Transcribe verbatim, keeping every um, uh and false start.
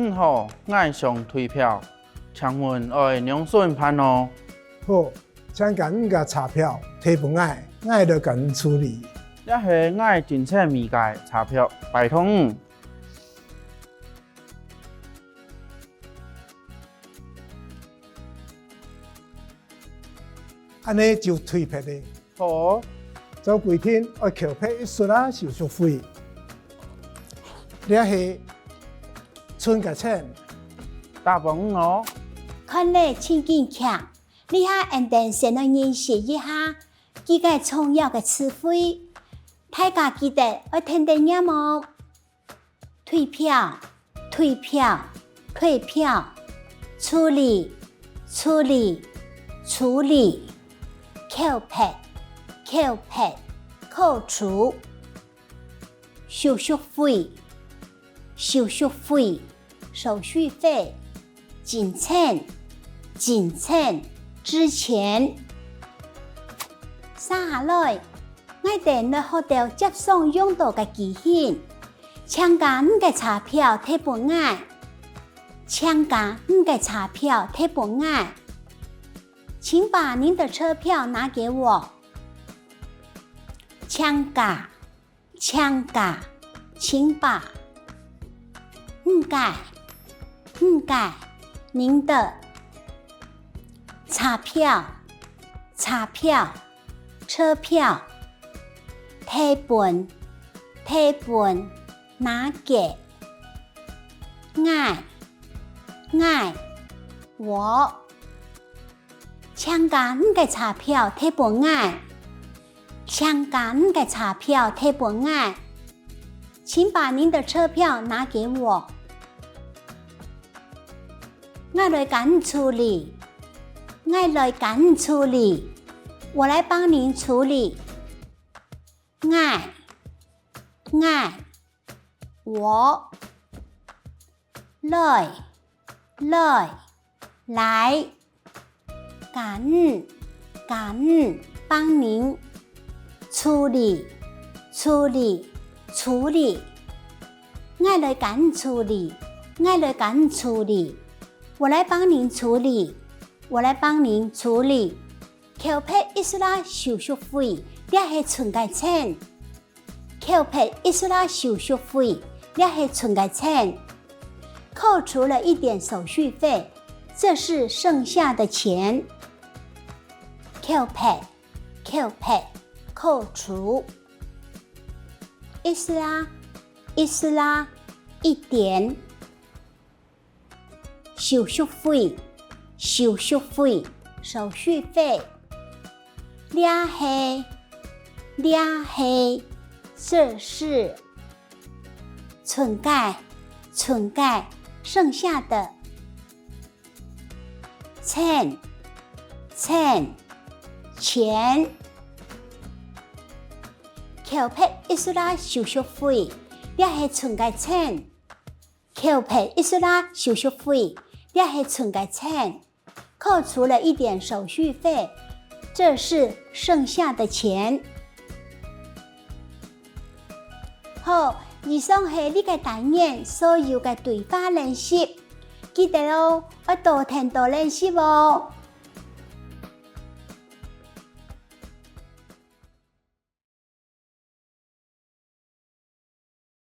你好，𠊎想退票，請問愛仰般辦哦？好，請將你个車票提分𠊎，𠊎來共你處理。這係𠊎真正美个車票，拜託你。 恁仔就退票了。好。照規定愛扣別一息仔手續費。這係賰个錢。打分你哦。看了真緊張，這下𠊎等先來認識一下幾个重要个詞彙。大家記得愛跈等唸哦。 退票，退票，退票，處理，處理，處理，扣別，扣別，扣除，手續費，手續費，手續費， 進前，進前，之前。接下來，𠊎等來學著輒常用著个句型：請將你个車票提分𠊎，請將你个車票提分𠊎，請把您的車票拿給我。請將， 請將，請把，你个，你个，您的，車票，車票，車票，提分，提分，拿給，𠊎，𠊎，我，請將你个車票提分𠊎。 請將你个車票提分𠊎。請把您的車票拿給我。𠊎來共你處理，𠊎來共你處理，我來幫您處理。𠊎，𠊎，我，來，來，來。 共你，共你，幫您，處理，處理，處理。𠊎來共你處理，𠊎來共你處理。我來幫您處理，我來幫您處理。扣別一息仔手續費，這係賰个錢。 扣別一息仔手續費，這係賰个錢。扣除了一點手續費，這是剩下的錢。扣別，扣別，扣除。一息仔，一息仔，一點。 手續費，手續費，手續費。這係，這係，這是。賰个，賰个，剩下的。錢，錢，錢。扣別一息仔手續費，這係賰个錢。 扣別一息仔手續費，這係賰个錢。扣除了一點手續費，這是剩下的錢。好，以上係這個單元所有个對話練習。記得哦，愛多聽多練習哦。